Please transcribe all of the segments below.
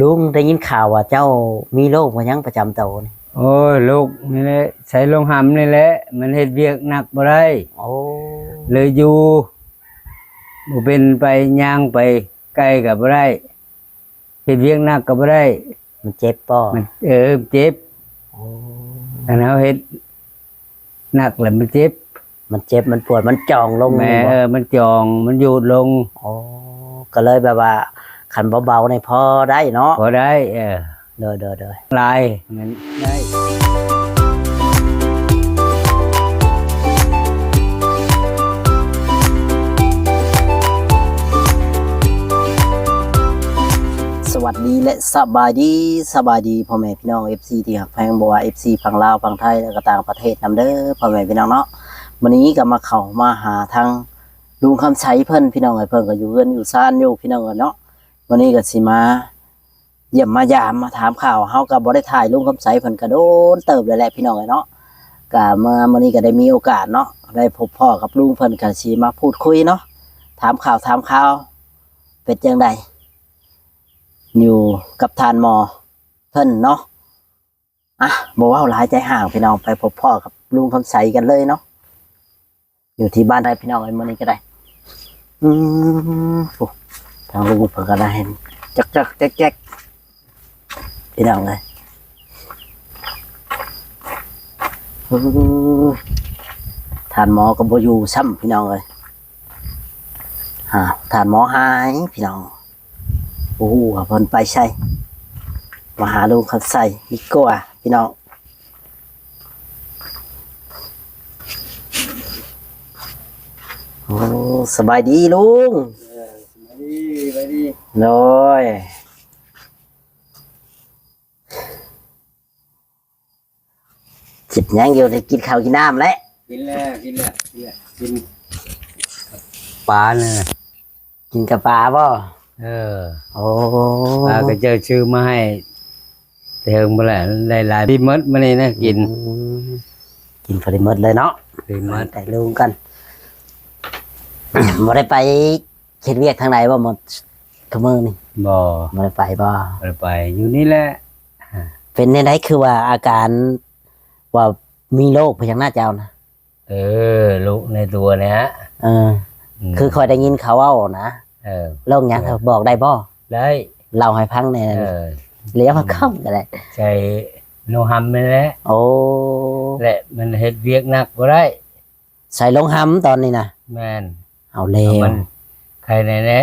ລຸງ ໄດ້ຍິນຂ່າວວ່າເຈົ້າມີໂລກມາຫຍັງປະຈຳໂຕນີ້? ໂອ້ຍ ໂລກນີ້ແຫຼະ ໄຊໂລງຫຳນີ້ແຫຼະ ມັນເຮັດວຽກໜັກບໍ່ໄດ້. ໂອ້ ເລີຍຢູ່ບໍ່ເປັນ ໄປ ຍ່າງໄປໄກກໍບໍ່ໄດ້ ເຮັດວຽກໜັກກໍບໍ່ໄດ້. ມັນເຈັບບໍ່? ມັນ ເອີ ເຈັບ. ໂອ້ ຄັນເຮົາເຮັດໜັກແລ້ວມັນເຈັບ. ມັນເຈັບ ມັນປວດ ມັນຈ່ອງລົງ. ແມ່ນ ແມ່ນບໍ່? ເອີ ມັນຈ່ອງ ມັນຍູດລົງ. ໂອ້ ກໍເລີຍແບບວ່າ ຄັນເບົາໆນີ້ພໍໄດ້ເນາະ? ພໍໄດ້ ເອີ. ໂດຍ ໂດຍ ໂດຍ ຫຼາຍ ແມ່ນໄດ້. ສະຫວັດດີ ແລະ ສະບາຍດີ ສະບາຍດີພໍ່ແມ່ພີ່ນ້ອງ ເອັຟຊີ ທີ່ຮັກແພງ ບໍ່ວ່າ ເອັຟຊີ ຝັ່ງລາວ ຝັ່ງໄທ ແລະ ກໍຕ່າງປະເທດນຳເດີ ພໍ່ແມ່ພີ່ນ້ອງເນາະ. ມື້ນີ້ກໍມາເຂົ້າມາຫາທາງລຸງຄຳໄຊເພິ່ນ ພີ່ນ້ອງເອີຍ ເພິ່ນກໍຢູ່ເຮືອນຢູ່ຊານຢູ່ ພີ່ນ້ອງເອີຍເນາະ. ມື້ນີ້ກໍຊິມາຢ້ຽມມາຢາມ ມາຖາມຂ່າວ. ເຮົາກໍບໍ່ໄດ້ຖ່າຍລຸງຄຳໄຊເພິ່ນກໍໂດນເຕີບແລ້ວແຫຼະ ພີ່ນ້ອງເອີຍເນາະ. ກໍມາມື້ນີ້ກໍໄດ້ມີໂອກາດເນາະ ໄດ້ພົບພໍ້ກັບລຸງເພິ່ນ ກໍຊິມາພູດຄຸຍເນາະ ຖາມຂ່າວ ຖາມຂ່າວ ເປັນຈັ່ງໃດ ຢູ່ກັບທ່ານໝໍເພິ່ນເນາະ. ອ່ະ ບໍ່ເວົ້າຫຼາຍໃຈຫ້າງ ພີ່ນ້ອງ ໄປພົບພໍ້ກັບລຸງຄຳໄຊກັນເລີຍເນາະ ຢູ່ທີ່ບ້ານໄດ້ ພີ່ນ້ອງເອີຍ ມື້ນີ້ກໍໄດ້. ອືມ ໂອ້ ທາງລຸງເພິ່ນກໍໄດ້ ຈັກໆແຈກໆ ພີ່ນ້ອງເອີຍ. ໂອ້ ທ່ານໝໍກໍບໍ່ຢູ່ຊ້ຳ ພີ່ນ້ອງເອີຍ. ອ້າວ ທ່ານໝໍຫາຍ ພີ່ນ້ອງ. ບໍ່ຮູ້ວ່າເພິ່ນໄປໃສ ມາຫາລຸງຄຳໄຊດີກວ່າ ພີ່ນ້ອງ. ໂອ້ ສະບາຍດີລຸງ. ເອີ ສະບາຍດີ ສະບາຍດີ. ໂດຍ ຄິດຫຍັງຢູ່? ໄດ້ກິນເຂົ້າກິນນ້ຳແລ້ວ? ກິນແລ້ວ ກິນແລ້ວ ກິນແລ້ວ ກິນປານີ້. ກິນກັບປາບໍ່? ເອີ ໂອ້ ປາກໍເຈົ້າຊື້ມາໃຫ້ແຕ່ເຫິງບໍ່ແລ້ວ ໄດ້ຫຼາຍ ພໍດີໝົດມື້ນີ້ນະກິນ. ອືມ ກິນພໍດີໝົດເລີຍເນາະ ພໍດີໝົດ. ໄດ້ລົມກັນ ບໍ່ໄດ້ໄປເຮັດວຽກທາງໃດບໍ່ ໝົດ ທຸກມື້ນີ້? ບໍ່ ບໍ່ໄດ້ໄປບໍ່? ບໍ່ໄດ້ໄປ ຢູ່ນີ້ແຫຼະ. ເປັນແນວໃດ ຄືວ່າອາການວ່າມີໂລກພະຍັກໜ້າເຈົ້ານະ? ເອີ ໂລກໃນຕົວນີ້. ເອີ ອືມ ຄືຂ້ອຍໄດ້ຍິນເຂົາເວົ້ານະ. ເອີ ໂລກຫຍັງ ເອີ ບອກໄດ້ບໍ່? ໄດ້ ເລົ່າໃຫ້ຟັງແດ່. ເອີ ລຽວມາຄຳກໍໄດ້ ໄຊໂລງຫຳນີ້ແຫຼະ. ໂອ້ ແລະ ມັນເຮັດວຽກໜັກບໍ່ໄດ້. ໄຊໂລງຫຳຕອນນີ້ນະ? ແມ່ນ. ເອົາແລ້ວ ມັນໄຄແນ່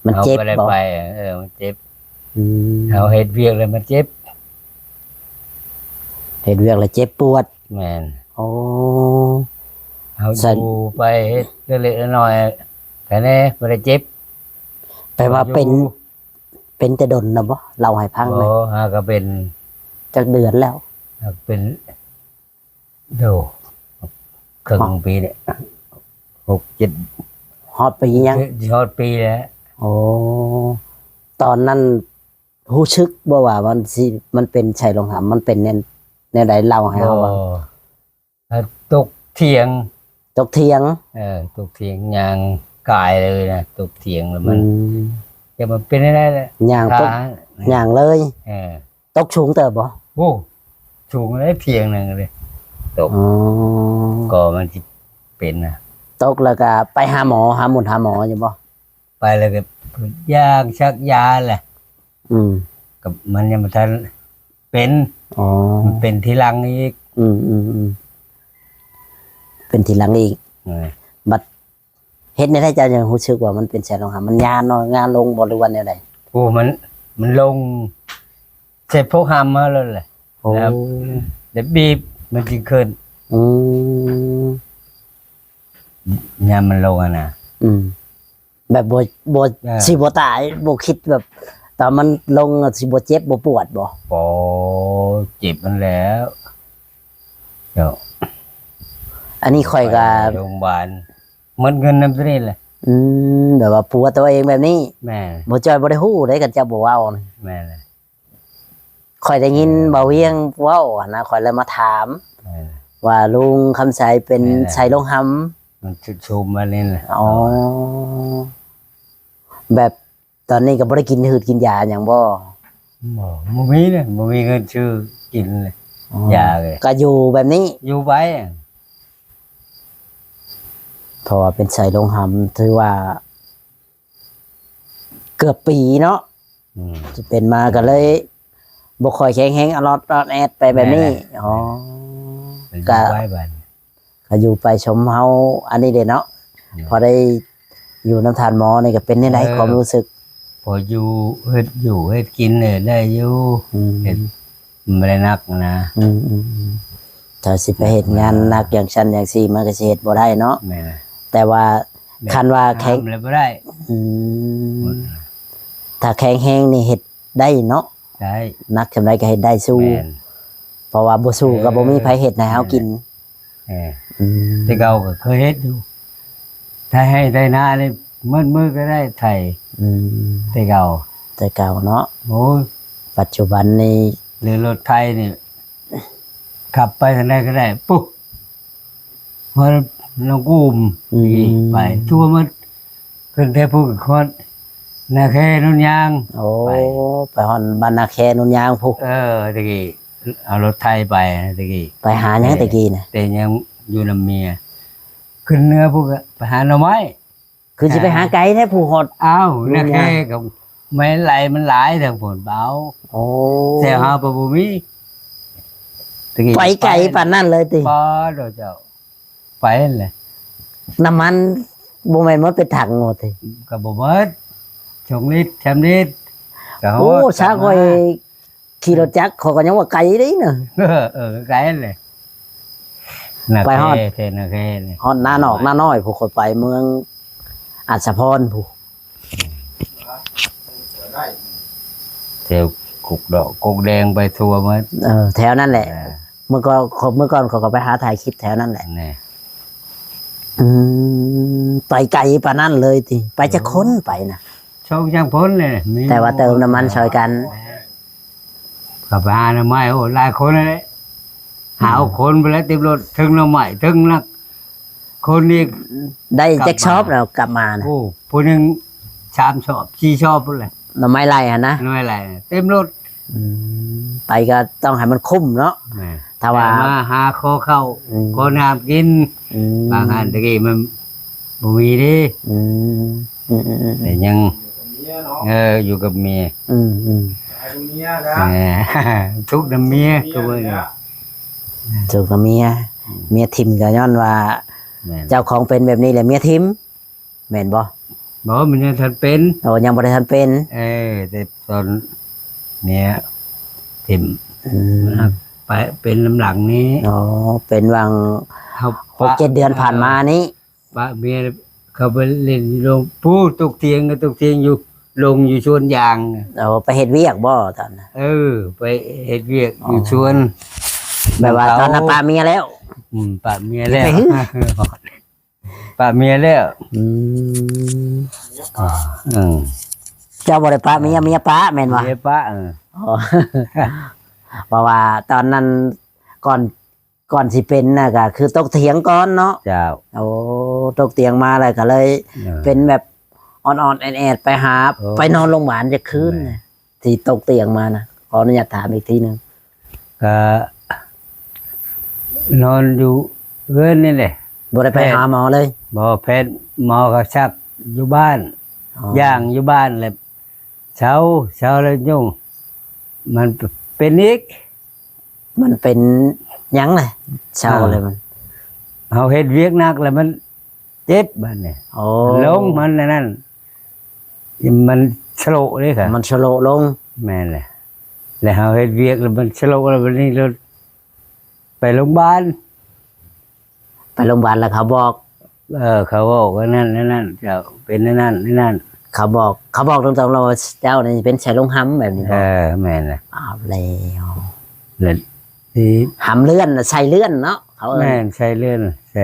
ໆ ມັນເຈັບບໍ່? ໄປ ເອີ ມັນເຈັບ. ອືມ ເຮົາເຮັດວຽກແລ້ວມັນເຈັບ ເຮັດວຽກແລ້ວເຈັບປວດ. ແມ່ນ. ໂອ້ ເຮົາຢູ່ໄປເຮັດເລັກໆນ້ອຍໆ ໄຄແນ່ ບໍ່ໄດ້ເຈັບ. ແປວ່າເປັນ ເປັນແຕ່ດົນນະບໍ່? ເລົ່າໃຫ້ຟັງ. ບໍ່ ຫາກໍເປັນ ຈັກເດືອນແລ້ວ? ຫາກໍເປັນ ໂດ ເຄິ່ງປີນີ້ ຫົກເຈັດ ຮອດປີຍັງ? ຊິຮອດປີແລ້ວ. ໂອ້ ຕອນນັ້ນຮູ້ສຶກບໍ່ວ່າມັນຊິ ມັນເປັນໄຊໂລງຫຳ? ມັນເປັນແນວ ແນວໃດ? ເລົ່າໃຫ້ເຮົາຟັງ. ບໍ່ ຕົກຖຽງ ຕົກຖຽງ. ເອີ ຕົກຖຽງ ຍ່າງກາຍເລີຍນະ ຕົກຖຽງແລ້ວມັນ ອືມ ຈະມາເປັນແນວໃດລະ ຍ່າງຕົກ ຍ່າງເລີຍ. ເອີ ຕົກສູງເຕີບບໍ່? ໂອ້ ສູງເລີຍ ຖຽງໜຶ່ງເລີຍ ຕົກ. ອໍ ກໍມັນຊິເປັນນະ. ຕົກແລ້ວກໍໄປຫາໝໍ ຫາໝົດຫາໝໍຢູ່ບໍ່? ໄປແລ້ວກໍຢາກສັກຢາແຫຼະ. ອືມ ກໍມັນຍັງບໍ່ທັນເປັນ. ອໍ ມັນເປັນທີຫຼັງອີກ. ອືມໆໆ ເປັນທີຫຼັງອີກ. ເອີ ບັດ ເຮັດແນວໃດເຈົ້າຈັ່ງຮູ້ສຶກວ່າມັນເປັນໄຊໂລງຫຳ? ມັນຍານເນາະ ຍານລົງບໍ່ ຫຼືວ່າແນວໃດ? ໂອ້ ມັນ ມັນລົງໃສ່ພວກຫຳເຮົາໂລດແຫຼະ. ໂອ້ ແລ້ວ ແລ້ວບີບມັນຈຶ່ງຂຶ້ນ. ອືມ ຍາມມັນລົງຫັ້ນນະ. ອືມ ແບບບໍ່ ບໍ່ ເອີ ຊິບໍ່ຕາຍ ບໍ່ຄິດແບບ ຕອນມັນລົງຊິບໍ່ເຈັບບໍ່ປວດບໍ່? ບໍ່ ເຈັບຫັ້ນແຫຼ້ວ ເຈົ້າ. ອັນນີ້ຂ້ອຍກໍ ໄປໂຮງບານ ໝົດເງິນນຳໂຕນີ້ແຫຼະ. ອືມ ແບບວ່າປົວໂຕເອງແບບນີ້. ແມ່ນ. ບໍ່ຈ່ອຍບໍ່ໄດ້ຮູ້ເດ້ ຄັນເຈົ້າບໍ່ເວົ້ານະ. ແມ່ນແຫຼະ. ຂ້ອຍໄດ້ຍິນ ເອີ ບ່າວວຽງເວົ້າຫັ້ນນະ ຂ້ອຍເລີຍມາຖາມ ເອີ ວ່າລຸງຄຳໄຊເປັນ ແມ່ນແຫຼະ ໄຊໂລງຫຳ. ມັນຊຸດຊຸມມານີ້ແຫຼະ. ອໍ ແບບຕອນນີ້ກໍບໍ່ໄດ້ກິນຮືດກິນຢາຫຍັງບໍ່? ບໍ່ ບໍ່ມີເດ້ ບໍ່ມີເງິນຊື້ກິນເລີຍ ອໍ ຢາເລີຍ ກໍຢູ່ແບບນີ້ ຢູ່ໄປ ເພາະວ່າເປັນໄຊໂລງຫຳ ຖືວ່າເກືອບປີເນາະ ອືມ ທີ່ເປັນມາກໍເລີຍບໍ່ຄ່ອຍແຂງແຮງ ອະລອດອອດແອດໄປແບບນີ້ ແມ່ນແຫຼະ ອໍ ກໍ ກໍຢູ່ໄປບັດ ກໍຢູ່ໄປຊົມເຮົາອັນນີ້ເດ້ເນາະ ອືມ ພໍໄດ້ຢູ່ນຳທ່ານໝໍນີ້ກໍເປັນແນວໃດ ເອີ ຄວາມຮູ້ສຶກ? ພໍຢູ່ ເຮັດຢູ່ເຮັດກິນນີ້ໄດ້ຢູ່ ອືມ ເຮັດ ມັນບໍ່ໄດ້ໜັກນະ ອືມໆໆ ຖ້າຊິໄປເຮັດງານໜັກຢ່າງຊັ້ນຢ່າງຊີ້ ມັນກໍຊິເຮັດບໍ່ໄດ້ເນາະ ແມ່ນ ແຕ່ວ່າ ແບບ ຄັນວ່າແຂງ ຫ້າມແລ້ວບໍ່ໄດ້ ອືມ ໝົດ ຖ້າແຂງແຮງນີ້ເຮັດໄດ້ເນາະ ໄດ້ ໜັກສ່ຳໃດກໍເຮັດໄດ້ ສູ້ ແມ່ນ ເພາະວ່າບໍ່ສູ້ກໍບໍ່ມີໃຜເຮັດໃຫ້ເຮົາກິນ ແມ່ນແຫຼະ ເອີ ອືມ ແຕ່ເກົ່າກໍເຄີຍເຮັດຢູ່ ໄຖໄຮ່ໄຖນານີ້ໝົດມື້ກໍໄດ້ໄຖ ອືມ ແຕ່ເກົ່າ ແຕ່ເກົ່າເນາະ ໂອ້ຍ ປັດຈຸບັນນີ້ ຫຼືລົດໄຖນີ້ ຂັບໄປທາງໃດກໍໄດ້ ປຸບ ຮອດໜອງກູມ ອືມ ໄປທົ່ວໝົດ ຂຶ້ນແຕ່ພຸ້ນຮອດນາແຄໂນນຍາງ ໂອ້ ໄປ ໄປຮອດບ້ານນາແຄໂນນຍາງພຸ້ນ ເອີ ແຕ່ກີ້ເອົາລົດໄຖໄປ ແຕ່ກີ້ ໄປຫາຫຍັງແຕ່ກີ້ນະ? ແຕ່ຍັງຢູ່ນຳເມຍ ຂຶ້ນເໜືອພຸ້ນກໍໄປຫາໜໍ່ໄມ້ ຄືຊິໄປຫາໄກແທ້ ຜູ້ຮອດ ອ້າວ ນາແຄກໍໄມ້ໄຫຼມັນຫຼາຍທາງພຸ້ນ ເບົາ ໂອ້ ແຖວເຮົາບໍ່ ບໍ່ມີ ແຕ່ກີ້ ໄປໄກປານນັ້ນເລີຍຕິ? ປາດໂດເຈົ້າ ໄປຫັ້ນແຫຼະ ນ້ຳມັນບໍ່ແມ່ນໝົດເປັນຖັງບໍ່ຕິ? ກໍບໍ່ໝົດ ສອງລິດ ສາມລິດ ກໍຮອດ ໂອ້ ຊາຂ້ອຍ ຂີ່ລົດຈັກ ຂ້ອຍກໍຍັງວ່າໄກເດ້ນະ ເອີ ເອີ ໄກຫັ້ນແຫຼະ ນາແຄ ໄປຮອດ ແຖວນາແຄນີ້ ຮອດນານອກນານ້ອຍພຸ້ນ ຂ້ອຍໄປເມືອງອັດສະພອນພຸ້ນ ແຖວກົກດອກກົກແດງໄປທົ່ວໝົດ ເອີ ແຖວນັ້ນແຫຼະ ເອີ ເມື່ອກ່ອນ ເມື່ອກ່ອນຂ້ອຍກໍໄປຫາຖ່າຍຄລິບແຖວນັ້ນແຫຼະ ແນ່ ອືມ ໄປໄກປານນັ້ນເລີຍຕິ? ໄປຈັກຄົນ ເອີ ໄປນະ? ສອງສາມຄົນແຫຼະ ແຕ່ວ່າເຕີມນ້ຳມັນຊ່ອຍກັນ ເຂົ້າໄປຫາໜໍ່ໄມ້ ໂອ້ ຫຼາຍຄົນແຫຼະ ອືມ ຫ້າຫົກຄົນພຸ້ນແຫຼະ ເຕັມລົດ ເທິງໜໍ່ໄມ້ ເທິງນັກ ຄົນອີກ ໄດ້ຈັກຊອບແລ້ວກັບມານະ? ໂອ້ ຜູ້ໜຶ່ງສາມຊອບ ສີ່ຊອບພຸ້ນແຫຼະ ໜໍ່ໄມ້ໄລ່ຫັ້ນນະ? ໜໍ່ໄມ້ໄລ່ເຕັມລົດ ອືມ ໄປກໍຕ້ອງໃຫ້ມັນຄຸ້ມເນາະ ແມ່ນ ຖ້າວ່າມາຫາຂໍເຂົ້າ ອືມ ຂໍນ້ຳກິນ ອືມ ບາງອັນຕະກີ້ມັນບໍ່ມີເດ້ ອືມ ອືມໆໆ ແຕ່ຍັງ ເອີ ຢູ່ກັບເມຍ ອືມໆ ແມ່ນ ທຸກນຳເມຍ ທຸກນຳເມຍ ທຸກນຳເມຍ ອືມ ເມຍຖິ້ມກໍຍ້ອນວ່າ ແມ່ນ ເຈົ້າຂອງເປັນແບບນີ້ແຫຼະເມຍຖິ້ມ ແມ່ນບໍ່? ບໍ່ ມັນຍັງທັນເປັນ ໂອ້ ຍັງບໍ່ໄດ້ທັນເປັນ ເອີ ແຕ່ຕອນເມຍຖິ້ມ ອືມ ໄປເປັນນຳຫຼັງນີ້ ອໍ ເປັນຫວ່າງຫົກເຈັດເດືອນຜ່ານມານີ້ ປະເມຍເຂົ້າໄປເລ່ນຢູ່ໂລງ ປູ້ ຕົກຕຽງກໍຕົກຕຽງຢູ່ ລົງຢູ່ສວນຢາງ ໂອ້ ໄປເຮັດວຽກບໍ່ຕອນນັ້ນ? ເອີ ໄປເຮັດວຽກຢູ່ສວນ ແບບວ່າຕອນນັ້ນປະເມຍແລ້ວ ອືມ ປະເມຍແລ້ວ ປະເມຍແລ້ວ ອືມ ເຈົ້າບໍ່ໄດ້ປະເມຍ ເມຍປະແມ່ນບໍ່? ເມຍປະ ເອີ ອໍ ເພາະວ່າຕອນນັ້ນກ່ອນ ກ່ອນຊິເປັນນະ ກໍຄືຕົກຕຽງກ່ອນເນາະ ເຈົ້າ ໂອ້ ຕົກຕຽງມາແລ້ວກໍເລີຍ ເອີ ເປັນແບບອ່ອນໆແອດໆ ໄປຫາ ໂອ້ ໄປນອນໂລງບານຈັກຄືນ ແມ່ນ ທີ່ຕົກຕຽງມານະ ຂໍອະນຸຍາດຖາມອີກທີໜຶ່ງ ກໍນອນຢູ່ເຮືອນນີ້ແຫຼະ ບໍ່ໄດ້ໄປຫາໝໍເລີຍ? ບໍ່ ແພດ ໝໍກໍສັກຢູ່ບ້ານ ອໍ ຢ່າງຢູ່ບ້ານແລ້ວເຊົາ ເຊົາແລ້ວຍົງ ມັນເປັນອີກ ມັນເປັນຫຍັງນະ ເຊົາ ເອີ ແລ້ວມັນ ເຮົາເຮັດວຽກໜັກແລ້ວມັນ ເຈັບບາດນີ້ ໂອ້ ລົງມັນອັນນັ້ນ ມັນສະໂລະເດ້ ມັນສະໂລະລົງ ແມ່ນແຫຼະ ແລ້ວເຮົາເຮັດວຽກແລ້ວມັນສະໂລະ ແລ້ວບາດນີ້ລົດໄປໂລງບານ ໄປໂລງບານແລ້ວເຂົາບອກ ເອີ ເຂົາບອກວ່ານັ້ນ ນັ້ນ ເຈົ້າເປັນນັ້ນ ນັ້ນ ເຂົາບອກ ເຂົາບອກຕົງໆແລ້ວວ່າເຈົ້ານີ້ເປັນໄຊໂລງຫຳແບບນີ້ບໍ? ເອີ ແມ່ນແຫຼະ ອ້າວແລ້ວ ແລ້ວ ຫຳເລື່ອນ ໄຊເລື່ອນເນາະ ເຂົາເອີ້ນ ແມ່ນ ໄຊເລື່ອນ ໄຊ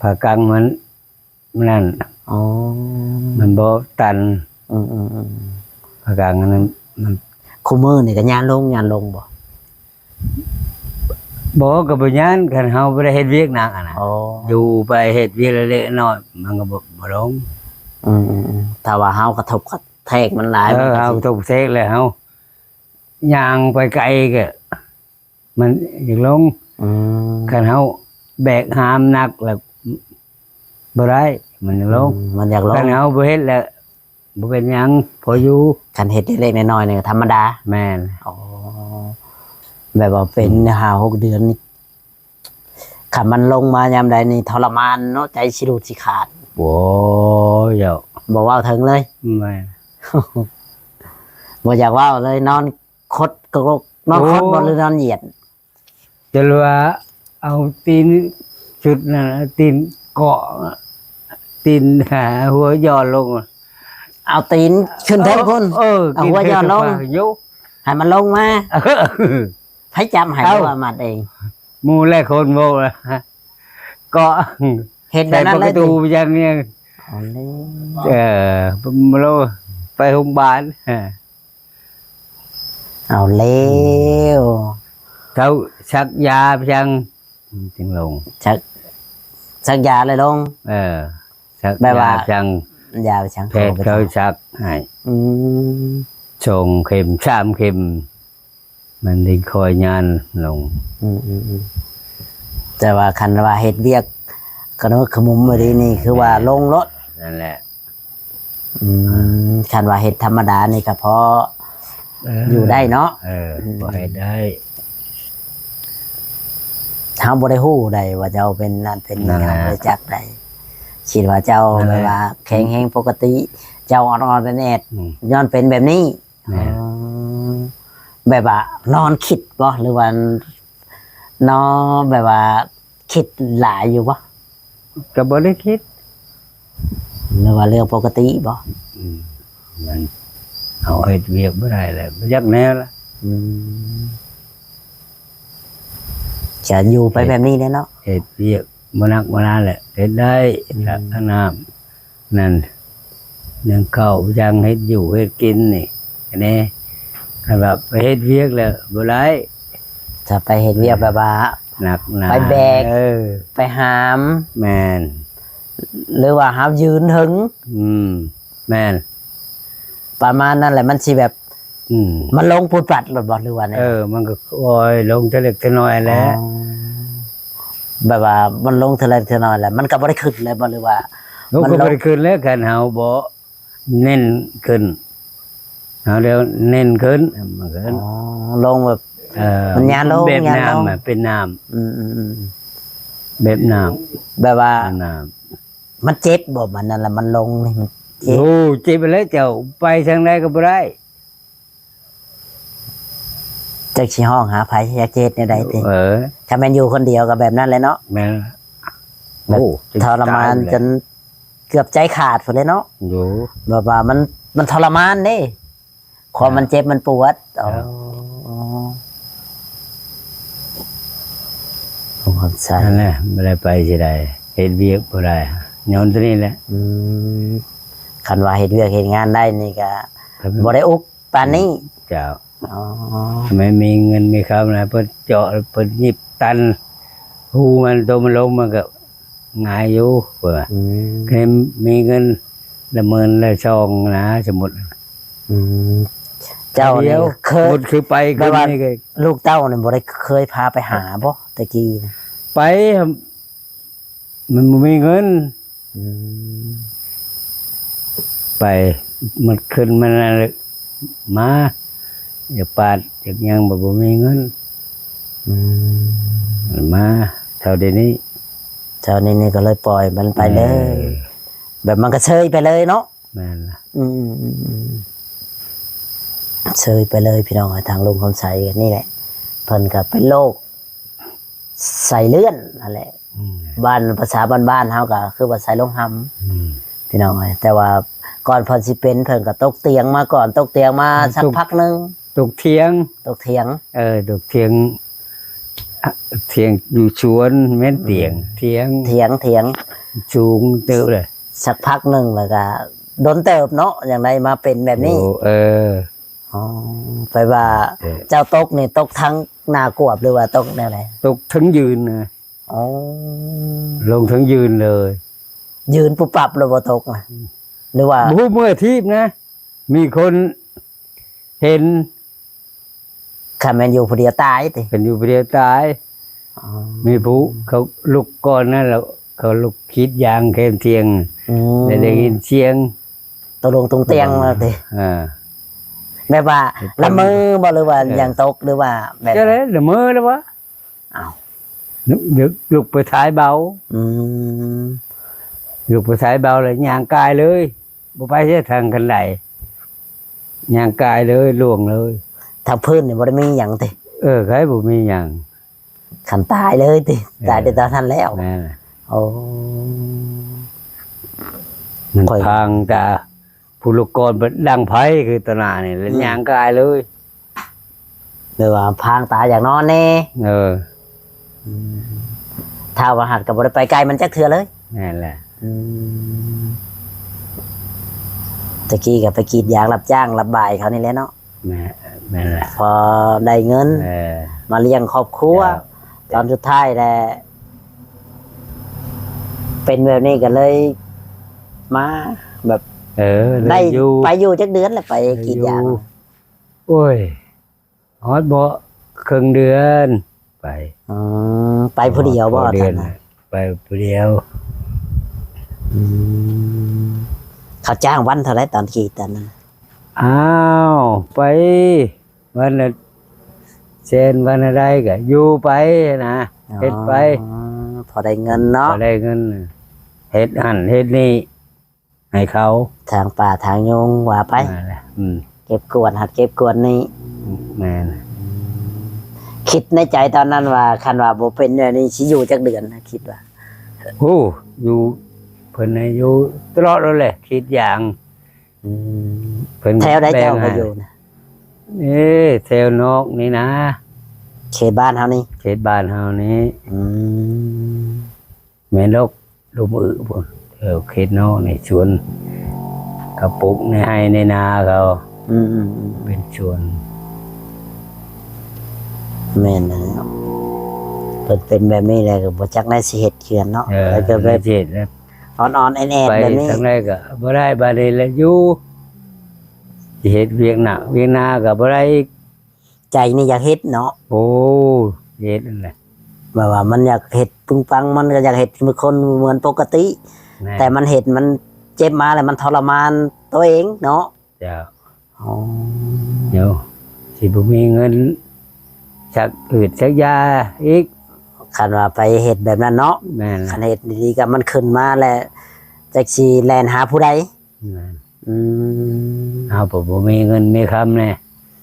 ຜ້າກັງມັນ ນັ້ນ ອໍ ມັນບໍ່ຕັນ ອືມໆໆ ພາກາງນັ້ນ ມັນ ຄູ່ມື້ນີ້ກໍຍານລົງ ຍານລົງບໍ່? ບໍ່ ກໍບໍ່ຍານ ຄັນເຮົາບໍ່ໄດ້ເຮັດວຽກໜັກຫັ້ນນະ ອໍ ຢູ່ໄປເຮັດວຽກເລັກໆນ້ອຍໆ ມັນກໍບໍ່ ບໍ່ລົງ ອືມໆໆ ຖ້າວ່າເຮົາກະທົບກະແທກມັນຫຼາຍ ເອີ ມັນກໍ ເຮົາກະທົບກະແທກແລ້ວ ເຮົາ ຍ່າງໄປໄກກໍມັນຢາກລົງ. ອືມ ຄັນເຮົາແບກຫາມໜັກແລ້ວບໍ່ໄດ້ ມັນຢາກລົງ. ອືມ ມັນຢາກລົງ ຄັນເຮົາບໍ່ເຮັດແລ້ວບໍ່ເປັນຫຍັງ ພໍຢູ່. ຄັນເຮັດເລັກໆນ້ອຍໆນີ້ກໍທຳມະດາ. ແມ່ນ. ອໍ ແບບວ່າເປັນ ອືມ ຫ້າຫົກເດືອນນີ້ ຄັນມັນລົງມາຍາມໃດນີ້ທໍລະມານເນາະ ໃຈຊິຫຼຸດຊິຂາດ. ໂອ້ຍ ເຈົ້າ ບໍ່ເວົ້າເຖິງເລີຍ. ແມ່ນ. ບໍ່ຢາກເວົ້າເລີຍ ນອນຄົດກະລົກ ນອນຄົດບໍ່ ໂອ້ ຫຼືນອນຢຽດ? ຈົນວ່າເອົາຕີນຊຸດນັ້ນ ຕີນເກາະ ຕີນຫາຫົວຢ່ອນລົງ. ເອົາຕີນຂຶ້ນເທິງພຸ້ນ ເອີ ເອົາຫົວຢ່ອນລົງ ໃຫ້ມັນລົງມາ. ໃຜຈັບໃຫ້ ເອົາ ຫຼືວ່າມັດເອງ? ໝູ່ແລະຄົນໂບກ ເກາະ ເຮັດແບບນັ້ນເລີຍຕິ? ປະຕູຢ່າງນີ້. ເອີ ໄປໂຮງບານ. ເອົາແລ້ວ ເຂົາສັກຢາພຽງຈຶ່ງລົງ. ສັກ ສັກຢາແລ້ວລົງ. ເອີ ສັກ ແບບວ່າ ຢາພຽງ ຢາພຽງ ແພດເຂົາສັກໃຫ້. ອືມ ສອງເຂັມ ສາມເຂັມ ມັນຈຶ່ງຄ່ອຍຍ່ານລົງ. ອືມໆ ແຕ່ວ່າຄັນວ່າເຮັດວຽກກະໜຸກຂະມຸມບໍ່ດີນີ້ ຄືວ່າລົງໂລດ. ນັ້ນແຫຼະ. ອືມ ຄັນວ່າເຮັດທຳມະດານີ້ກໍພໍ ເອີ ຢູ່ໄດ້ເນາະ. ເອີ ອືມ ພໍເຮັດໄດ້. ເຮົາບໍ່ໄດ້ຮູ້ໃດວ່າເຈົ້າເປັນນັ້ນເປັນນີ້ ນັ້ນແຫຼະ ເຮົາບໍ່ໄດ້ຈັກໃດ ຄິດວ່າເຈົ້າ ນັ້ນແຫຼະ ແບບວ່າແຂງແຮງປົກກະຕິ ເຈົ້າອ່ອນໆແອດໆ ອືມ ຍ້ອນເປັນແບບນີ້. ແມ່ນ. ອໍ ແບບວ່ານອນຄິດບໍ່ ຫຼືວ່ານອນ ແບບວ່າຄິດຫຼາຍຢູ່ບໍ່? ກໍບໍ່ໄດ້ຄິດ. ຫຼືວ່າເລື່ອງປົກກະຕິບໍ່? ອືມ ມັນ ເຮົາເຮັດວຽກບໍ່ໄດ້ແຫຼະ ບໍ່ຈັກແນວລະ. ອືມ ຈະຢູ່ໄປແບບນີ້ແຫຼະເນາະ ເຮັດວຽກບໍ່ໜັກບໍ່ໜາແຫຼະ ເຮັດໄດ້. ອືມ ອາບນ້ຳ ນັ້ນ ໜຶ້ງເຂົ້າ ຫຍັງ ເຮັດຢູ່ເຮັດກິນນີ້ແດ່. ຄັນວ່າໄປເຮັດວຽກແລ້ວບໍ່ໄດ້ ຖ້າໄປເຮັດວຽກແບບວ່າໜັກໜາ ໄປແບກ ເອີ ໄປຫາມ. ແມ່ນ. ຫຼືວ່າເຮົາຢືນເຖິງ. ອືມ ແມ່ນ ປະມານນັ້ນແຫຼະ ມັນຊິແບບ ອືມ ມັນລົງປຸດປັດໂລດບໍ່ ຫຼືວ່າແນວໃດ? ເອີ ມັນກໍຄ່ອຍລົງເທື່ອເລັກເທື່ອນ້ອຍແຫຼະ. ອໍ ແບບວ່າມັນລົງເທື່ອເລັກເທື່ອນ້ອຍແຫຼະ ມັນກໍບໍ່ໄດ້ຂຶ້ນເລີຍບໍ່ ຫຼືວ່າ ມັນກໍບໍ່ໄດ້ຂຶ້ນແລ້ວ ຄັນເຮົາບໍ່ເນັ້ນຂຶ້ນ ເຮົາດຽວເນັ້ນຂຶ້ນ ມັນຂຶ້ນ. ອໍ ລົງແບບ ເອີ ມັນຍານລົງ ແບບນ້ຳ ຍານລົງ ເປັນນ້ຳ. ອືມໆໆ ແບບນ້ຳ ແບບວ່າ ເປັນນ້ຳ. ມັນເຈັບບໍ່ ມັນນັ້ນລະ ມັນລົງນີ້ມັນເຈັບ? ໂອ້ ເຈັບແລ້ວເຈົ້າ ໄປທາງໃດກໍບໍ່ໄດ້. ຈັກຊິຮ້ອງຫາໃຜ ຈັກຊິເຮັດແນວໃດຕິ? ເອີ ຖ້າແມ່ນຢູ່ຄົນດຽວກໍແບບນັ້ນແຫຼະເນາະ. ແມ່ນ. ແບບ ໂອ້ ທໍລະມານ ຈົນຕາຍແລ້ວ ຈົນເກືອບໃຈຂາດພຸ້ນແຫຼະເນາະ. ໂອ້ ແບບວ່າມັນ ມັນທໍລະມານເດ້. ຄວາມມັນເຈັບມັນປວດ. ເຈົ້າ. ອໍ ໂອ້ ຂອບໃຈ. ນັ້ນແຫຼະ ບໍ່ໄດ້ໄປຊິໄດ້ ເຮັດວຽກບໍ່ໄດ້ ຍ້ອນຕົວນີ້ແຫຼະ. ອືມ ຄັນວ່າເຮັດວຽກເຮັດງານໄດ້ນີ້ກະ ຄັນ ບໍ່ໄດ້ອຸກປານນີ້. ເຈົ້າ. ອໍ ແມ່ນມີເງິນມີຄຳນະ ເພິ່ນເຈາະ ເພິ່ນຫຍິບຕັນ ຮູມັນ ໂຕມັນລົງ ມັນກໍງ່າຍຢູ່ ເພິ່ນວ່າ. ອືມ ຄັນມີເງິນລະໝື່ນລະສອງນະ ສົມມຸດ. ອືມ ເຈົ້ານີ້ເຄີຍ ໝົດຄືໄປ ແບບວ່າ ຄືນີ້ກໍ ລູກເຕົ້ານີ້ບໍ່ໄດ້ເຄີຍພາໄປຫາບໍ່ ແຕ່ກີ້ນະ? ໄປ ມັນບໍ່ມີເງິນ. ອືມ ໄປ ມັນຂຶ້ນມານັ້ນ ມາ ຢາກປາດ ຢາກຫຍັງ ບໍ່ ບໍ່ມີເງິນ. ອືມ ມັນມາເທົ່າດຽວນີ້ ເທົ່າດຽວນີ້ກໍເລີຍປ່ອຍມັນໄປເລີຍ. ເອີ ແບບມັນກໍເຊີຍໄປເລີຍເນາະ. ແມ່ນລະ. ອືມ ເຊີຍໄປເລີຍພີ່ນ້ອງ. ທາງລຸງຄຳໄຊນີ້ແຫຼະ ເພິ່ນກໍເປັນໂລກ ໄສ້ເລື່ອນຫັ້ນແຫຼະ. ອືມ ບ້ານ ພາສາບ້ານໆເຮົາກໍຄືວ່າໄສ້ລົງຫຳ. ອືມ ພີ່ນ້ອງເອີຍ ແຕ່ວ່າກ່ອນເພິ່ນຊິເປັນ ເພິ່ນກໍຕົກຕຽງມາກ່ອນ ຕົກຕຽງມາ ອືມ ສັກພັກໜຶ່ງ. ຕົກຖຽງ ຕົກຖຽງ. ເອີ ຕົກຖຽງ ຖຽງຢູ່ສວນ ແມ່ນຕຽງ ອືມ ຖຽງ ຖຽງ ຖຽງ ສູງເຕີບເລີຍ. ສັກພັກໜຶ່ງແລ້ວກໍດົນເຕີບເນາະ ຈັ່ງໄດ້ມາເປັນແບບນີ້. ໂອ້ ເອີ. ອໍ ແປວ່າ ເອີ ເຈົ້າຕົກນີ້ຕົກທາງໜ້າກວບ ຫຼືວ່າຕົກແນວໃດ? ຕົກເທິງຢືນນະ. ອໍ ລົງເທິງຢືນເລີຍ ຢືນປຸບປັບແລ້ວບໍ່ຕົກນະ ອືມ ຫຼືວ່າ ບໍ່ຮູ້ມືອາຊີບນະ. ມີຄົນເຫັນ ຄັນແມ່ນຢູ່ຜູ້ດຽວຕາຍຕິ? ຄັນຢູ່ຜູ້ດຽວຕາຍ. ອໍ ມີຜູ້ເຂົາລຸກກ່ອນນັ້ນແລ້ວ ເຂົາລຸກກຣີດຢາງແຄມທຽງ ອືມ ແລ້ວໄດ້ຍິນສຽງ ຕົກລົງຕົງຕຽງແລ້ວຕິ? ເອີ ແບບວ່າລະເມີບໍ່ ຫຼືວ່າ ເອີ ຫຍັງຕົກ ຫຼືວ່າແບບ ຈັ່ງໃດລະເມີແລ້ວວະ? ອ້າວ ລຸກ ລຸກໄປຖ່າຍເບົາ. ອືມ ລຸກໄປຖ່າຍເບົາແລ້ວຍ່າງກາຍເລີຍ ບໍ່ໄປເສຍທາງຄັນໄດ ຍ່າງກາຍເລີຍ ລ່ວງເລີຍ. ທາງພື້ນນີ້ບໍ່ໄດ້ມີຫຍັງຕິ? ເອີ ໃຄບໍ່ມີຫຍັງ ຄັນຕາຍເລີຍຕິ? ເອີ ຕາຍແຕ່ຕອນນັ້ນແລ້ວ. ແມ່ນລະ. ໂອ້ ມັນພາງຕາ ຜູ້ລຸກກ່ອນເພິ່ນດັງໄຟຄືຕາໜ້ານີ້ ແລ້ວ ອືມ ຍ່າງກາຍເລີຍ ແບບວ່າພາງຕາຢາກນອນແດ່. ເອີ ອືມ ທ້າວວ່າຫັດກໍບໍ່ໄດ້ໄປໃກ້ມັນຈັກເທື່ອເລີຍ. ແມ່ນແຫຼະ. ອືມ ແຕ່ກີ້ກໍໄປກຣີດຢາງ ຮັບຈ້າງ ຮັບບາຍເຂົານີ້ແຫຼະເນາະ. ແມ່ນ ແມ່ນແຫຼະ. ພໍໄດ້ເງິນ ເອີ ມາລ້ຽງຄອບຄົວ. ເຈົ້າ ຕອນສຸດທ້າຍແຫຼະ ເປັນແບບນີ້ກໍເລີຍມາແບບ ເອີ ໄດ້ຢູ່ ໄປຢູ່ຈັກເດືອນແລ້ວ ໄປກຣີດຢາງ? ໂອ້ຍ ຮອດບໍ່ເຄິ່ງເດືອນໄປ. ອືມ ໄປຜູ້ດຽວບໍ່? ຕອນນັ້ນນະ ໄປຜູ້ດຽວ. ອືມ ເຂົາຈ້າງວັນເທົ່າໃດຕອນກຣີດຕອນນັ້ນ? ອ້າວ ໄປວັນລະແສນ ວັນລະໃດກໍຢູ່ໄປນະ. ອໍ ເຮັດໄປ ພໍໄດ້ເງິນເນາະ. ພໍໄດ້ເງິນ ເຮັດຫັ້ນເຮັດນີ້ ໃຫ້ເຂົາ ຖາງປ່າຖາງໂຍງວ່າໄປ. ນັ້ນແຫຼະ. ອືມ ເກັບກວາດຫັ້ນເກັບກວາດນີ້. ແມ່ນ. ອືມ ຄິດໃນໃຈຕອນນັ້ນວ່າ ຄັນວ່າບໍ່ເປັນແນວນີ້ ຊິຢູ່ຈັກເດືອນນະ ຄິດວ່າ? ໂອ້ ຢູ່ ເພິ່ນໃຫ້ຢູ່ຕະຫຼອດໂລດແຫຼະ ກຣີດຢາງ. ອືມ ເພິ່ນ ແຖວໃດເຈົ້າໄປຢູ່ນະ? ເອີ ແຖວນອກນີ້ນະ ເຂດບ້ານເຮົານີ້. ເຂດບ້ານເຮົານີ້. ອືມ ແມ່ນດອກ ລຸ່ມອຶພຸ້ນ ແຖວເຂດນອກໃນສວນ ເຂົາປູກໃນໄຮ່ໃນນາເຂົາ. ອືມໆໆ ເປັນສວນ. ແມ່ນແລ້ວ ເພິ່ນເປັນແບບນີ້ແຫຼະ ກໍບໍ່ຈັກແນວຊິເຮັດຄືກັນເນາະ. ເອີ ແລ້ວກໍແບບ ເຮັດແລ້ວ ອ່ອນໆແອນໆ ໄປແບບນີ້ ທາງໃດກໍບໍ່ໄດ້ ບາດນີ້ລະຢູ່ ຊິເຮັດວຽກໜັກວຽກໜາກໍບໍ່ໄດ້ອີກ. ໃຈນີ້ຢາກເຮັດເນາະ. ໂອ້ ເຮັດນັ້ນແຫຼະ ແບບວ່າມັນຢາກເຮັດປຶງປັງ ມັນກໍຢາກເຮັດເໝືອນຄົນ ເໝືອນປົກກະຕິ. ແມ່ນ. ແຕ່ມັນເຮັດ ມັນເຈັບມາແລ້ວ ມັນທໍລະມານຕົວເອງເນາະ. ເຈົ້າ. ອໍ ດຽວ ຊິບໍ່ມີເງິນສັກອືດສັກຢາອີກ ຄັນວ່າໄປເຮັດແບບນັ້ນເນາະ. ແມ່ນ. ຄັນເຮັດດີໆ ກໍມັນຂຶ້ນມາແລ້ວ ຈັກຊິແລ່ນຫາຜູ້ໃດ. ແມ່ນ. ອືມ ເຮົາກໍບໍ່ມີເງິນມີຄຳແດ່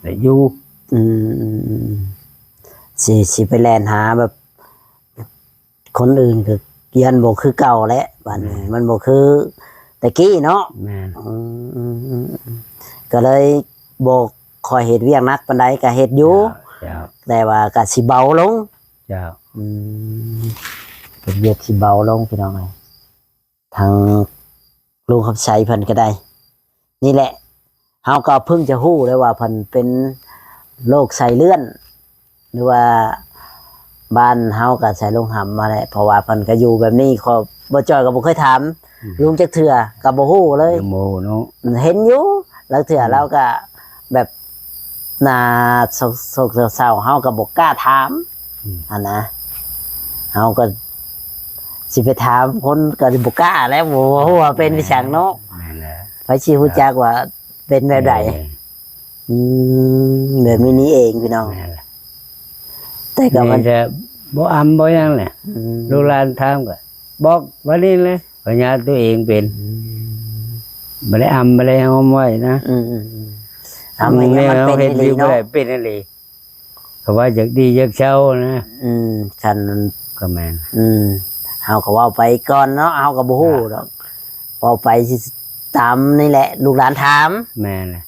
ແລ້ວຢູ່. ອືມ ຊິ ຊິໄປແລ່ນຫາແບບຄົນອື່ນກໍຢ້ານບໍ່ຄືເກົ່າແຫຼະ ບາດນີ້. ແມ່ນ. ມັນບໍ່ຄືແຕ່ກີ້ເນາະ. ແມ່ນ. ອືມ ກໍເລີຍບໍ່ຄ່ອຍເຮັດວຽກໜັກປານໃດ ກໍເຮັດຢູ່. ເຈົ້າ ເຈົ້າ. ແຕ່ວ່າກໍຊິເບົາລົງ. ເຈົ້າ. ອືມ ເຮັດວຽກຊິເບົາລົງ ພີ່ນ້ອງເອີຍ. ທາງລຸງຄຳໄຊເພິ່ນກໍໄດ້ ນີ້ແຫຼະ ເຮົາກໍເພິ່ງຈະຮູ້ໄດ້ວ່າເພິ່ນເປັນໂລກໄສ້ເລື່ອນ ຫຼືວ່າບ້ານເຮົາກໍໄສ້ລົງຫຳມາແຫຼະ ເພາະວ່າເພິ່ນກໍຢູ່ແບບນີ້ ຂ້ອຍ ບໍ່ຈ່ອຍກໍບໍ່ເຄີຍຖາມ ອືມ ລຸງຈັກເທື່ອ ກໍບໍ່ຮູ້ເລີຍ ຍັງບໍ່ຮູ້ເນາະ. ເຫັນຢູ່ ລາງເທື່ອ ອືມ ລາວກໍແບບ ໜ້າໂສກໆເສົ້າໆ ເຮົາກໍບໍ່ກ້າຖາມ ອືມ ຫັ້ນນະ. ເຮົາກໍຊິໄປຖາມຄົນກໍບໍ່ກ້າແລ້ວ ບໍ່ຮູ້ວ່າເປັນ ແມ່ນ ໄປຫຍັງເນາະ. ແມ່ນແລ້ວ ໃຜຊິຮູ້ຈັກວ່າເປັນແບບໃດ. ເອີ ອືມ ແບບນີ້ນີ້ເອງພີ່ນ້ອງ. ແມ່ນແລ້ວ ແຕ່ກໍມັນ ມີແຕ່ບໍ່ອຳບໍ່ຫຍັງແຫຼະ. ອືມ ລູກຫຼານຖາມກໍບອກວ່ານີ້ແຫຼະ ພະຍາດຕົວເອງເປັນ. ອືມ ບໍ່ໄດ້ອຳ ບໍ່ໄດ້ຫອມໄວ້ນະ. ອືມໆໆ ອຳໄວ້ ມັນເປັນອີ່ຫຼີເນາະ ເປັນອີ່ຫຼີ. ເຂົາວ່າຢາກດີຢາກເຊົານະ. ອືມ ຄັນ ກໍແມ່ນ. ອືມ ເຮົາກໍເວົ້າໄປກ່ອນເນາະ ເຮົາກໍບໍ່ຮູ້ດອກ ເວົ້າໄປຊິຕາມນີ້ແຫຼະ ລູກຫຼານຖາມ. ແມ່ນແຫຼະ.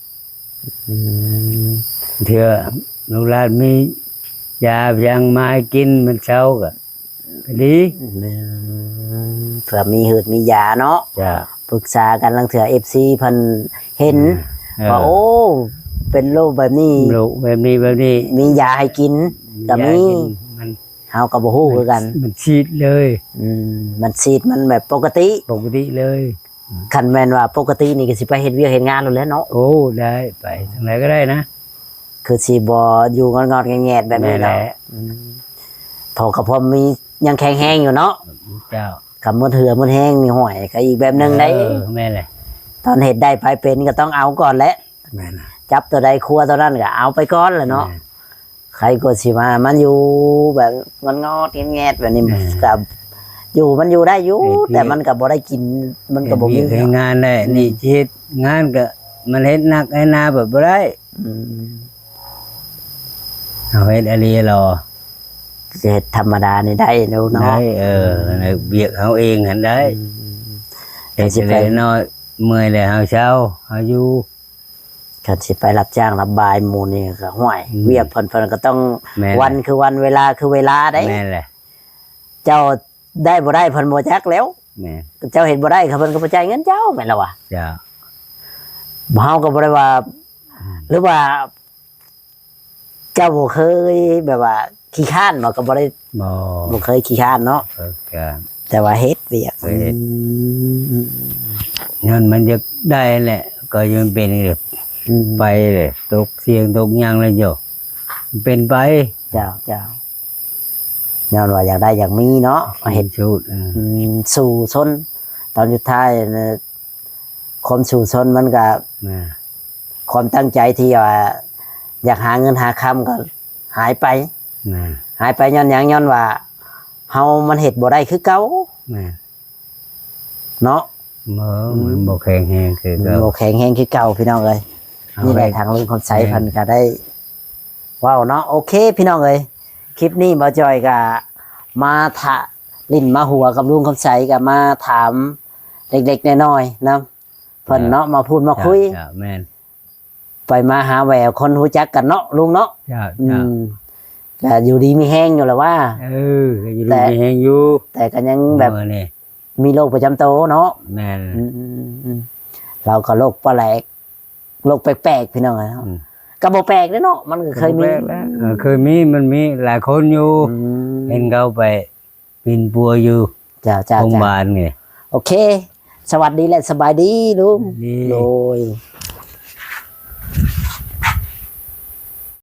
ອືມ ເທື່ອລູກຫຼານມີຢາຫຍັງມາໃຫ້ກິນ ມັນເຊົາກໍ ກໍດີ. ອືມ ເພື່ອມີເຮີດມີຢາເນາະ. ເຈົ້າ. ປຶກສາກັນ ລາງເທື່ອເອັຟຊີເພິ່ນເຫັນ ເອີ ວ່າ ໂອ້ ເປັນໂລກແບບນີ້ ໂລກແບບນີ້ ແບບນີ້ ມີຢາໃຫ້ກິນ ມີ ກໍມີ ຢາໃຫ້ກິນ ມັນ ເຮົາກໍບໍ່ຮູ້ຄືກັນ ມັນ ມັນສີດເລີຍ. ອືມ ມັນສີດ ມັນແບບປົກກະຕິ ປົກກະຕິເລີຍ. ອືມ ຄັນແມ່ນວ່າປົກກະຕິນີ້ກໍຊິໄປເຮັດວຽກເຮັດງານໂລດແຫຼະເນາະ. ໂອ້ ໄດ້ ໄປທາງໃດກໍໄດ້ນະ. ກ ຄືຊິບໍ່ຢູ່ງອດໆແງດໆແບບນີ້ເນາະ. ແມ່ນແຫຼະ. ອືມ ເພາະກະພໍມີຍັງແຂງແຮງຢູ່ເນາະ. ເຈົ້າ. ກະໝົດເຫື່ອໝົດແຮງນີ້ ຫ້ວຍ ກະອີກແບບໜຶ່ງໄດ໋. ເອີ ແມ່ນແຫຼະ. ຕອນເຮັດໄດ້ໄປເປັນກະຕ້ອງເອົາກ່ອນແຫຼະ. ແມ່ນ. ຈັບໂຕໃດຄົວໂຕນັ້ນກະເອົາໄປກ່ອນແຫຼະເນາະ. ແມ່ນ. ໃຄກວ່າຊິວ່າມັນຢູ່ແບບງອດໆແງດໆແບບນີ້ ແມ່ນ ກະຢູ່ ມັນຢູ່ໄດ້ຢູ່ ເຮັດວຽກ ແຕ່ມັນກະບໍ່ໄດ້ກິນ ມັນກະບໍ່ມີ ເຮັດວຽກເຮັດງານໄດ້. ອືມ ນີ້ຊິເຮັດງານກະມັນເຮັດໜັກໃຫ້ໜາແບບບໍ່ໄດ້. ອືມ ເຮົາເຮັດອີ່ຫຼີລະ ຊິເຮັດທຳມະດານີ້ໄດ້ຢູ່ເນາະ. ໄດ້ ເອີ ອືມ ວຽກເຮົາເອງຫັ້ນໄດ້. ອືມ ເຮັດ ກະຊິໄປ ເມື່ອຍແລ້ວເຮົາເຊົາ ເຮົາຢູ່. ຄັນຊິໄປຮັບຈ້າງຮັບບາຍໝູ່ນີ້ກະ ຫ້ວຍ ອືມ ວຽກເພິ່ນ ເພິ່ນກະຕ້ອງ ແມ່ນແຫຼະ ວັນຄືວັນ ເວລາຄືເວລາເດ້. ແມ່ນແຫຼະ. ເຈົ້າໄດ້ບໍ່ໄດ້ເພິ່ນບໍ່ຈັກແລ້ວ. ແມ່ນ. ເຈົ້າເຮັດບໍ່ໄດ້ ເຂົາ ເພິ່ນກະບໍ່ຈ່າຍເງິນເຈົ້າ ແມ່ນລະວະ. ເຈົ້າ. ເຮົາກະບໍ່ໄດ້ວ່າ ອືມ ຫຼືວ່າ ເຈົ້າບໍ່ເຄີຍແບບວ່າຂີ້ຄ້ານບໍ່? ກະບໍ່ໄດ້ ບໍ່ ບໍ່ເຄີຍຂີ້ຄ້ານເນາະ. ບໍ່ເຄີຍຂີ້ຄ້ານ ແຕ່ວ່າເຮັດວຽກ ເຮັດ ອືມ ຍ້ອນມັນຢາກໄດ້ແຫຼະ ກະຍັງເປັນ ອືມ ໄປເລີຍ ຕົກສ່ຽງຕົກຫຍັງແລ້ວໂຍ ເປັນໄປ. ເຈົ້າ ເຈົ້າ. ຍ້ອນວ່າຢາກໄດ້ຢາກມີເນາະ ເຮັດ ສູ້ຊົນ ອືມ ອືມ ສູ້ຊົນ ຕອນສຸດທ້າຍ ຄວາມສູ້ຊົນມັນກະ ແມ່ນ ຄວາມຕັ້ງໃຈທີ່ວ່າຢາກຫາເງິນຫາຄຳກະຫາຍໄປ. ແມ່ນ. ຫາຍໄປຍ້ອນຫຍັງ? ຍ້ອນວ່າເຮົາມັນເຮັດບໍ່ໄດ້ຄືເກົ່າ. ແມ່ນ. ເນາະ ບໍ່ ອືມ ມັນບໍ່ແຂງແຮງຄືເກົ່າ ບໍ່ແຂງແຮງຄືເກົ່າ ພີ່ນ້ອງເອີຍ. ນີ້ແຫຼະ ທາງລຸງຄຳໄຊ ແມ່ນ ເພິ່ນກະໄດ້ເວົ້າເນາະ. ໂອເຄ ພີ່ນ້ອງເອີຍ ຄລິບນີ້ບ່າວຈ່ອຍກະມາຖາ ຫຼິ້ນມາຫົວກັບລຸງຄຳໄຊ ກະມາຖາມເລັກໆນ້ອຍໆນຳເພິ່ນເນາະ ເຈົ້າ ມາພູດມາຄຸຍ. ເຈົ້າ ເຈົ້າ ແມ່ນ. ໄປມາຫາແຫວວຄົນຮູ້ຈັກກັນເນາະລຸງເນາະ. ເຈົ້າ ອືມ ເຈົ້າ. ກະຢູ່ດີມີແຮງຢູ່ລະວ່າ. ເອີ ກະຢູ່ດີມີແຮງຢູ່ ແຕ່ກະຍັງແບບ ມື້ນີ້ ມີໂລກປະຈຳໂຕເນາະ. ແມ່ນ. ອືມໆໆ ລາວກະໂລກປະແຫຼກ ໂລກແປກໆ ພີ່ນ້ອງເອີຍ. ອືມ ກະບໍ່ແປກເດ້ເນາະ ມັນກະເຄີຍມີ ບໍ່ແປກແລ້ວ. ເອີ ເຄີຍມີ ມັນມີຫຼາຍຄົນຢູ່. ອືມ ເຫັນເຂົາໄປປິ່ນປົວຢູ່. ເຈົ້າ ເຈົ້າ ໂຮງບານນີ້. ໂອເຄ ສະຫວັດດີ ແລະ ສະບາຍດີລຸງ. ດີ ໂດຍ.